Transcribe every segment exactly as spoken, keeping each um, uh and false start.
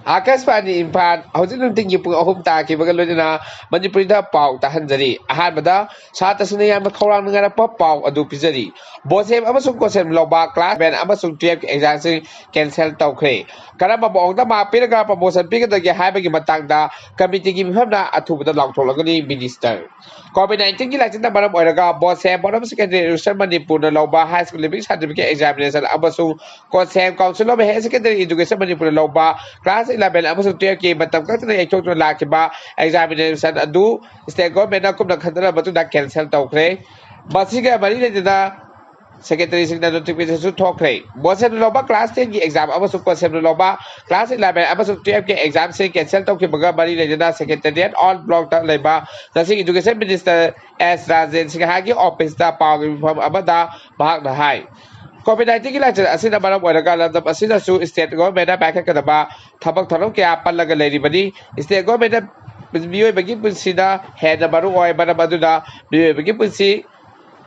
ꯑꯥꯀꯥꯁꯕꯥꯅꯤ ꯏꯝꯐꯥꯜ, ꯍꯧꯖꯤꯛ ꯅꯨꯡꯊꯤꯜꯒꯤ ꯄꯨꯡ ꯑꯍꯨꯝ ꯇꯥꯈꯤꯕꯒ ꯂꯣꯏꯅꯅ ꯃꯅꯤꯄꯨꯔꯤꯗ ꯄꯥꯎ ꯇꯥꯍꯟꯖꯔꯤ꯫ ꯑꯍꯥꯟꯕꯗ ꯁꯥꯇ꯭ꯔꯁꯤꯡꯅ ꯌꯥꯝꯅ ꯈꯧꯔꯥꯡꯅ ꯉꯥꯏꯔꯛꯄ ꯄꯥꯎ ꯑꯗꯨ ꯄꯤꯖꯔꯤ꯫ ꯕꯣꯠꯁꯦꯝ ꯑꯃꯁꯨꯡ ꯀꯣꯠꯁꯦꯝ ꯂꯧꯕ class eleven ꯑꯃꯁꯨꯡ twelve ꯀꯤ exam ꯁꯤꯡ cancel ꯇꯧꯈ꯭ꯔꯦ꯫ ꯀꯔꯝꯕ ꯃꯑꯣꯡꯗ mark ꯄꯤꯔꯒ promotion ꯄꯤꯒꯗꯒꯦ ꯍꯥꯏꯕꯒꯤ ꯃꯇꯥꯡꯗ committee ꯒꯤ ꯃꯤꯐꯝꯅ ꯑꯊꯨꯕꯗ ꯂꯥꯎꯊꯣꯛꯂꯒꯅꯤ minister꯫ COVID nineteen ꯒꯤ ꯂꯥꯏꯆꯠꯅ ꯃꯔꯝ ꯑꯣꯏꯔꯒ ꯕꯣꯠꯁꯦꯝ Bottom Secondary Education ꯃꯅꯤꯄꯨꯔꯅ ꯂꯧꯕ high school leaving certificate examination ꯑꯃꯁꯨꯡ ꯀꯣꯠꯁꯦꯝ Council of Higher Secondary Education ꯃꯅꯤꯄꯨꯔꯅ ꯂꯧꯕ class eleven ꯑꯃꯁꯨꯡ twelve ꯀꯤ ꯃꯇꯝ ꯀꯛꯇꯅ ꯌꯩꯊꯣꯛꯇꯨꯅ ꯂꯥꯛꯈꯤꯕ examination ꯑꯗꯨ state government ꯅ ꯀꯨꯞꯅ ꯈꯟꯊꯔꯕ ꯃꯇꯨꯡꯗ cancel ꯇꯧꯈ꯭ꯔꯦ꯫ ꯃꯁꯤꯒ ꯃꯔꯤ ꯂꯩꯅꯅ secretary ꯁꯤꯡꯅ notification ꯁꯨ ꯊꯣꯛꯈ꯭ꯔꯦ꯫ ꯕꯣꯠꯁꯦꯝꯅ ꯂꯧꯕ class ten ꯒꯤ exam ꯑꯃꯁꯨꯡ ꯀꯣꯠꯁꯦꯝꯅ ꯂꯧꯕ class eleven ꯑꯃꯁꯨꯡ twelve ꯀꯤ exam ꯁꯤꯡ cancel ꯇꯧꯈꯤꯕꯒ ꯃꯔꯤ ꯂꯩꯅꯅ Secretariat All Block ꯇ ꯂꯩꯕ ꯉꯁꯤ Education Minister ꯑꯦꯁ ꯔꯥꯖꯦꯟ ꯁꯤꯡꯍꯥꯒꯤ office ꯇ ꯄꯥꯎꯒꯤ ꯃꯤꯐꯝ ꯑꯃꯗ ꯃꯍꯥꯛꯅ ꯍꯥꯏ, COVID nineteen ꯒꯤ ꯂꯥꯏꯆꯠ ꯑꯁꯤꯅ ꯃꯔꯝ ꯑꯣꯏꯔꯒ ꯂꯝꯗꯝ ꯑꯁꯤꯗꯁꯨ state government ꯅ ꯄꯥꯏꯈꯠꯀꯗꯕ ꯊꯕꯛ ꯊꯧꯔꯝ ꯀꯌꯥ ꯄꯜꯂꯒ ꯂꯩꯔꯤꯕꯅꯤ꯫ State government ꯅ ꯃꯤꯑꯣꯏꯕꯒꯤ ꯄꯨꯟꯁꯤꯅ ꯍꯦꯟꯅ ꯃꯔꯨ ꯑꯣꯏ, ꯃꯔꯝ ꯑꯗꯨꯅ ꯃꯤꯑꯣꯏꯕꯒꯤ ꯄꯨꯟꯁꯤ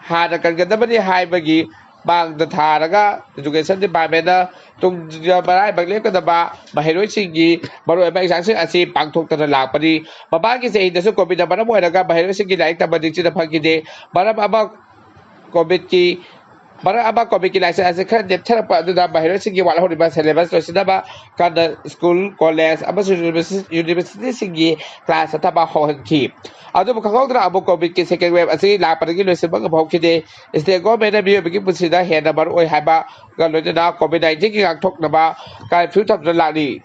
ꯍꯥꯟꯅ ꯀꯟꯒꯗꯕꯅꯤ ꯍꯥꯏꯕꯒꯤ ꯃꯥꯡꯗ ꯊꯥꯔꯒ Education Department ꯅ ꯇꯨꯡꯗ ꯃꯔꯥꯏꯕꯛ ꯂꯦꯞꯀꯗꯕ ꯃꯍꯩꯔꯣꯏꯁꯤꯡꯒꯤ ꯃꯔꯨꯑꯣꯏꯕ exam ꯁꯤꯡ ꯑꯁꯤ ꯄꯥꯡꯊꯣꯛꯇꯅ ꯂꯥꯛꯄꯅꯤ꯫ ꯃꯃꯥꯡꯒꯤ ꯆꯍꯤꯗꯁꯨ COVID ꯅ ꯃꯔꯝ ꯑꯣꯏꯔꯒ ꯃꯍꯩꯔꯣꯏꯁꯤꯡꯒꯤ ꯂꯥꯏꯔꯤꯛ ꯇꯝꯕ ꯅꯤꯡꯊꯤꯅ ꯐꯪꯈꯤꯗꯦ꯫ ꯃꯔꯝ ꯑꯃ COVID ꯀꯤ ꯃꯔꯝ ꯑꯃ COVID ꯀꯤ ꯂꯥꯏꯆꯠ ꯑꯁꯤ ꯈꯔ ꯅꯦꯝꯊꯔꯛꯄ ꯑꯗꯨꯅ ꯃꯍꯩꯔꯣꯏꯁꯤꯡꯒꯤ ꯋꯥꯠꯍꯧꯔꯤꯕ syllabus ꯂꯣꯏꯁꯤꯟꯅꯕ ꯀꯟꯅ school, college ꯑꯃꯁꯨꯡ university, university ꯁꯤꯡꯒꯤ class ꯆꯠꯊꯕ ꯍꯧꯍꯟꯈꯤ꯫ ꯑꯗꯨꯕꯨ ꯈꯪꯍꯧꯗꯅ ꯑꯃꯨꯛ COVID ꯀꯤ second wave ꯑꯁꯤ ꯂꯥꯛꯄꯗꯒꯤ ꯂꯣꯏꯁꯤꯟꯕ ꯉꯝꯍꯧꯈꯤꯗꯦ꯫ State government ꯅ ꯃꯤꯑꯣꯏꯕꯒꯤ ꯄꯨꯟꯁꯤꯗ ꯍꯦꯟꯅ ꯃꯔꯨ ꯑꯣꯏ ꯍꯥꯏꯕꯒ ꯂꯣꯏꯅꯅ COVID nineteen ꯒꯤ ꯉꯥꯛꯊꯣꯛꯅꯕ curfew ꯊꯝꯗꯨꯅ ꯂꯥꯛꯂꯤ꯫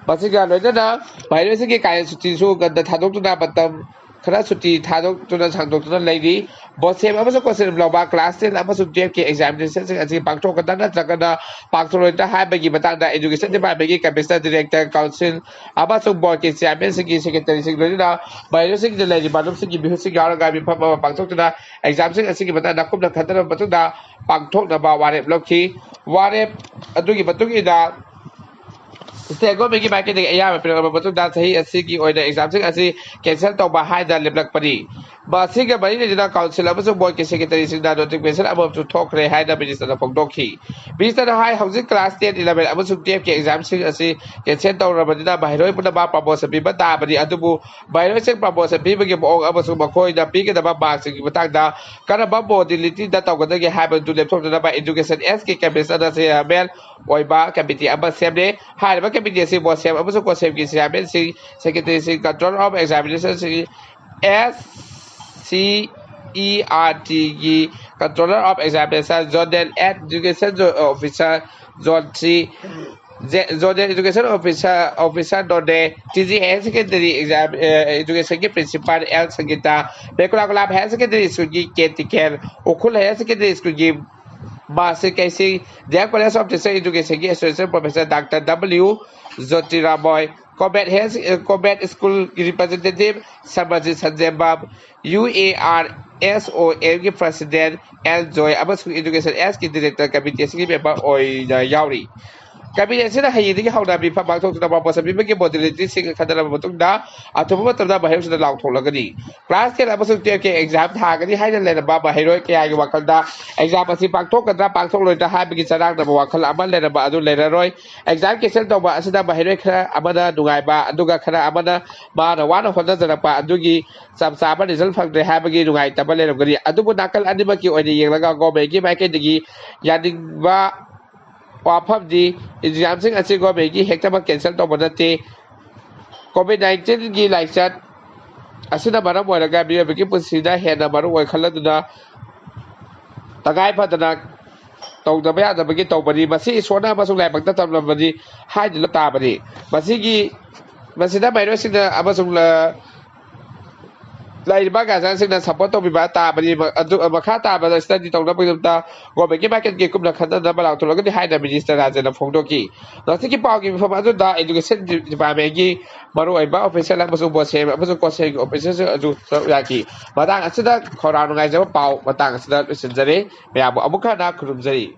ꯃꯁꯤꯒ ꯂꯣꯏꯅꯅ ꯃꯍꯩꯔꯣꯏꯁꯤꯡꯒꯤ ꯀꯥꯂꯦꯟ ꯁꯨꯇꯤꯁꯨ ꯉꯟꯅ ꯊꯥꯗꯣꯛꯇꯨꯅ ꯃꯇꯝ ꯈꯔ ꯁꯨꯇꯤ ꯊꯥꯗꯣꯛꯇꯨꯅ ꯁꯥꯡꯗꯣꯛꯇꯨꯅ ꯂꯩꯔꯤ꯫ ꯕꯣꯠꯁꯦꯝ ꯑꯃꯁꯨꯡ ꯀꯣꯠꯁꯦꯝ ꯂꯧꯕ class ten ꯑꯃꯁꯨꯡ twelve ꯀꯤ examination ꯁꯤꯡ ꯑꯁꯤ ꯄꯥꯡꯊꯣꯛꯀꯗ꯭ꯔꯥ ꯅꯠꯇ꯭ꯔꯒꯅ ꯄꯥꯡꯊꯣꯛꯂꯣꯏꯗ꯭ꯔꯥ ꯍꯥꯏꯕꯒꯤ ꯃꯇꯥꯡꯗ Education Department ꯀꯤ Commissioner Director Council ꯑꯃꯁꯨꯡ board ꯀꯤ chairman ꯁꯤꯡꯒꯤ secretary ꯁꯤꯡ ꯂꯣꯏꯅꯅ ꯃꯍꯩꯔꯣꯏꯁꯤꯡꯗ ꯂꯩꯔꯤꯕ ꯂꯨꯞꯁꯤꯡꯒꯤ ꯃꯤꯍꯨꯠꯁꯤꯡ ꯌꯥꯎꯔꯒ ꯃꯤꯐꯝ ꯑꯃ ꯄꯥꯡꯊꯣꯛꯇꯨꯅ exam ꯁꯤꯡ ꯑꯁꯤꯒꯤ ꯃꯇꯥꯡꯗ ꯀꯨꯞꯅ ꯈꯟꯊꯔꯕ ꯃꯇꯨꯡꯗ ꯄꯥꯡꯊꯣꯛꯅꯕ ꯋꯥꯔꯦꯞ ꯂꯧꯈꯤ꯫ ꯋꯥꯔꯦꯞ ꯑꯗꯨꯒꯤ ꯃꯇꯨꯡ ꯏꯟꯅ State governmentꯀꯤ ꯃꯥꯏꯀꯩꯗꯒꯤ ꯑꯌꯥꯕ ꯄꯤꯔꯛꯂꯕ ꯃꯇꯨꯡꯗ ꯆꯍꯤ ꯑꯁꯤꯒꯤ ꯑꯣꯏꯅ examꯁꯤꯡ ꯑꯁꯤ cancel ꯇꯧꯕ ꯍꯥꯏꯅ ꯂꯦꯞꯂꯛꯄꯅꯤ꯫ ꯃꯁꯤꯒ ꯃꯔꯤ ꯂꯩꯅꯅ council ꯑꯃꯁꯨꯡ boardꯀꯤ secretaryꯁꯤꯡꯅ notification ꯑꯃꯁꯨ ꯊꯣꯛꯈ꯭ꯔꯦ ꯍꯥꯏꯅ ministerꯅ ꯐꯣꯡꯗꯣꯛꯈꯤ꯫ Ministerꯅ ꯍꯥꯏ, ꯍꯧꯖꯤꯛ class ten, eleven ꯑꯃꯁꯨꯡ twelveꯀꯤ examꯁꯤꯡ ꯑꯁꯤ cancel ꯇꯧꯔꯕꯅꯤꯅ ꯃꯍꯩꯔꯣꯏ ꯄꯨꯝꯅꯃꯛ promotion ꯄꯤꯕ ꯇꯥꯕꯅꯤ, ꯑꯗꯨꯕꯨ ꯃꯍꯩꯔꯣꯏꯁꯤꯡ promotion ꯄꯤꯕꯒꯤ ꯃꯑꯣꯡ ꯑꯃꯁꯨꯡ ꯃꯈꯣꯏꯅ ꯄꯤꯒꯗꯕ markꯁꯤꯡꯒꯤ ꯃꯇꯥꯡꯗ ꯀꯔꯝꯕ modalityꯗ ꯇꯧꯒꯗꯒꯦ ꯍꯥꯏꯕꯗꯨ ꯂꯦꯞꯊꯣꯛꯅꯅꯕ Education Sꯀꯤ commissionerꯅ chairman ꯑꯣꯏꯕ committee ꯑꯃ ꯁꯦꯝꯂꯦ꯫ ꯍꯥꯏꯔꯤꯕ committee ꯑꯁꯤ BOSEM ꯑꯃꯁꯨꯡ COSEMꯒꯤ chairmanꯁꯤꯡ, secretaryꯁꯤꯡ, controller of examinationꯁꯤꯡ, S C E R Tꯒꯤ controller of examination, zonal education officer, zone three, Zonal Education Officer, Officer Noney, T G Higher Secondary Exam, Educationꯒꯤ principal L Sangita, Bekulakulam Higher Secondary Schoolꯒꯤ caretaker, Ukhrul Higher Secondary Schoolꯒꯤ Marsi Keishing, D M College of Teacher Educationꯒꯤ Associate Professor Doctor W Jyotiramoi, Corbett Higher, Corbett Schoolꯒꯤ representative Sambajit Sanjembam, UARSOMꯒꯤ president L Joy ꯑꯃꯁꯨꯡ Education Sꯀꯤ director committee ꯑꯁꯤꯒꯤ member ꯑꯣꯏꯅ ꯌꯥꯎꯔꯤ꯫ Committee ꯑꯁꯤꯅ ꯍꯌꯦꯡꯗꯒꯤ ꯍꯧꯅ ꯃꯤꯐꯝ ꯄꯥꯡꯊꯣꯛꯇꯨꯅ promotion ꯄꯤꯕꯒꯤ modalityꯁꯤꯡ ꯈꯟꯅꯔꯕ ꯃꯇꯨꯡꯗ ꯑꯊꯨꯕ ꯃꯇꯝꯗ ꯃꯍꯩꯔꯣꯏꯁꯤꯡꯗ ꯂꯥꯎꯊꯣꯛꯂꯒꯅꯤ꯫ Class ten ꯑꯃꯁꯨꯡ twelveꯀꯤ exam ꯊꯥꯒꯅꯤ ꯍꯥꯏꯅ ꯂꯩꯔꯝꯕ ꯃꯍꯩꯔꯣꯏ ꯀꯌꯥꯒꯤ ꯋꯥꯈꯜꯗ exam ꯑꯁꯤ ꯄꯥꯡꯊꯣꯛꯀꯗ꯭ꯔꯥ ꯄꯥꯡꯊꯣꯛꯂꯣꯏꯗ꯭ꯔꯥ ꯍꯥꯏꯕꯒꯤ ꯆꯔꯥꯡꯅꯕ ꯋꯥꯈꯜ ꯑꯃ ꯂꯩꯔꯝꯕ ꯑꯗꯨ ꯂꯩꯔꯔꯣꯏ꯫ Exam cancel ꯇꯧꯕ ꯑꯁꯤꯅ ꯃꯍꯩꯔꯣꯏ ꯈꯔ ꯑꯃꯅ ꯅꯨꯡꯉꯥꯏꯕ, ꯑꯗꯨꯒ ꯈꯔ ꯑꯃꯅ ꯃꯥꯅ ꯋꯥꯅ ꯍꯣꯠꯅꯖꯔꯛꯄ ꯑꯗꯨꯒꯤ ꯆꯞ ꯆꯥꯕ result ꯐꯪꯗ꯭ꯔꯦ ꯍꯥꯏꯕꯒꯤ ꯅꯨꯡꯉꯥꯏꯇꯕ ꯂꯩꯔꯝꯒꯅꯤ꯫ ꯑꯗꯨꯕꯨ ꯅꯥꯀꯜ ꯑꯅꯤꯃꯛꯀꯤ ꯑꯣꯏꯅ ꯌꯦꯡꯂꯒ governmentꯀꯤ ꯃꯥꯏꯀꯩꯗꯒꯤ ꯌꯥꯅꯤꯡꯕ ꯋꯥꯐꯝꯗꯤ examꯁꯤꯡ ꯑꯁꯤ governmentꯀꯤ ꯍꯦꯛꯇꯃꯛ cancel ꯇꯧꯕ ꯅꯠꯇꯦ꯫ COVID nineteenꯒꯤ ꯂꯥꯏꯆꯠ ꯑꯁꯤꯅ ꯃꯔꯝ ꯑꯣꯏꯔꯒ ꯃꯤꯑꯣꯏꯕꯒꯤ ꯄꯨꯟꯁꯤꯗ ꯍꯦꯟꯅ ꯃꯔꯨ ꯑꯣꯏꯈꯠꯂꯗꯨꯅ ꯇꯉꯥꯏ ꯐꯗꯅ ꯇꯧꯗꯕ ꯌꯥꯗꯕꯒꯤ ꯇꯧꯕꯅꯤ꯫ ꯃꯁꯤ ꯏꯁꯣꯔꯅ ꯑꯃꯁꯨꯡ ꯂꯥꯏꯕꯛꯇ ꯇꯝꯂꯝꯕꯅꯤ ꯍꯥꯏꯗꯨꯅ ꯇꯥꯕꯅꯤ꯫ ꯃꯁꯤꯒꯤ, ꯃꯁꯤꯗ ꯃꯍꯩꯔꯣꯏꯁꯤꯡꯅ ꯑꯃꯁꯨꯡ ꯂ-, ꯂꯩꯔꯤꯕ guardianꯁꯤꯡꯅ support ꯇꯧꯕꯤꯕ ꯇꯥꯕꯅꯤ꯫ ꯃ-, ꯑꯗꯨ, ꯃꯈꯥ ꯇꯥꯕꯗ study ꯇꯧꯅꯕꯒꯤꯗꯃꯛꯇ governmentꯀꯤ ꯃꯥꯏꯀꯩꯗꯒꯤ ꯀꯨꯞꯅ ꯈꯟꯅꯅꯕ ꯂꯥꯎꯊꯣꯛꯂꯒꯅꯤ ꯍꯥꯏꯅ minister ꯔꯥꯖꯦꯟꯅ ꯐꯣꯡꯗꯣꯛꯈꯤ꯫ ꯉꯁꯤꯒꯤ ꯄꯥꯎꯒꯤ ꯃꯤꯐꯝ ꯑꯗꯨꯗ education departmentꯀꯤ ꯃꯔꯨꯑꯣꯏꯕ official ꯑꯃꯁꯨꯡ BOSEM ꯑꯃꯁꯨꯡ COSEMꯒꯤ officialꯁꯤꯡ ꯑꯗꯨ ꯁꯔꯨꯛ ꯌꯥꯈꯤ꯫ ꯃꯇꯥꯡ ꯑꯁꯤꯗ ꯈꯧꯔꯥꯡ ꯅꯨꯡꯉꯥꯏꯖꯕ ꯄꯥꯎ ꯃꯇꯥꯡ ꯑꯁꯤꯗ ꯂꯣꯏꯁꯤꯟꯖꯔꯦ꯫ ꯃꯌꯥꯝꯕꯨ ꯑꯃꯨꯛ ꯍꯟꯅ ꯈꯨꯔꯨꯝꯖꯔꯤ꯫